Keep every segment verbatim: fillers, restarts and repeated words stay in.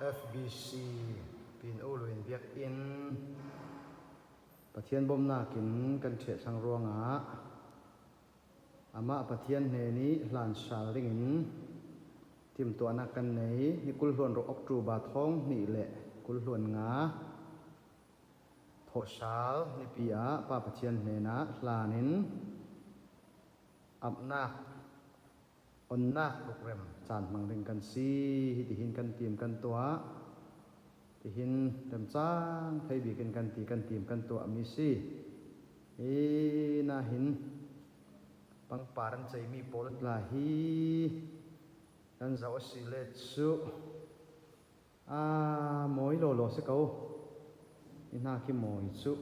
F B C Pin U Luin biakinn Pathian bomnakin kan ṭheh thlang ruangah amah Pathian hnenih hlansal dingin timtuahna kan nei. Ni kul hluan ruk October thawng hnih le kul hluan nga thawhsal nipi ah Pa Pathian hnenah hlanin apnak onnak lukrem caan hmang ding kan si. Hitihin kan tim kan tuah, tihin remcang thei bikin kan ti kan tim kan tuah mi si. Hi nahin pangpar an cei mi pawl tla hi kan zauh a si le cu a mawi lawlaw si ko. I hna khi mawi cu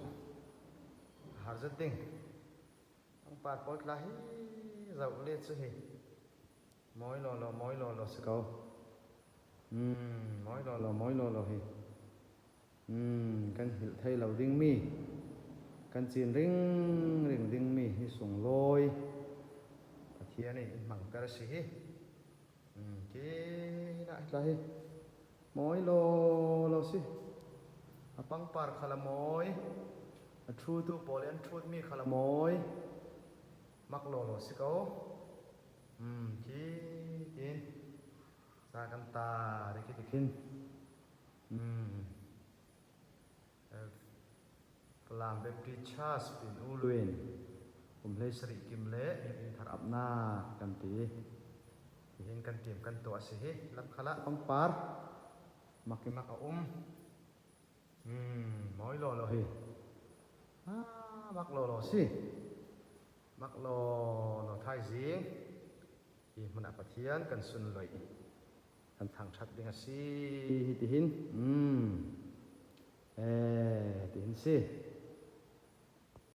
a har zet ding. Pangpar pawl tla hi zauh le cu hi mawi lawlaw, mawi lawlaw si ko. Mawi lawlaw, mawi lawlaw hi kan hilh thei lo dingmi, kan cin ringring dingmi hi sunglawi Pathian in in hmangter a si hi. Kei hinah hi tla hi mawi lawlaw si. A pangpar khala mawi, a ṭhutu pawl i an ṭhutmi khala mawi, mak lawlaw si ko. Khi tin sa kan ta ri khi tikhin Falam Baptist Church Pin U Luin kum hlei sarih kim le biakinn thar apnak kan ti. Tihin kan tim kan tuah a si hi. Lam khalah pangpar mak i mak a um. Mawi lawlaw hi. Mak lawlaw si. Mak lawlaw thaizing hi hmunah Pathian kan sunloih kan thangṭhat ding a si. Hitihin e tihin si.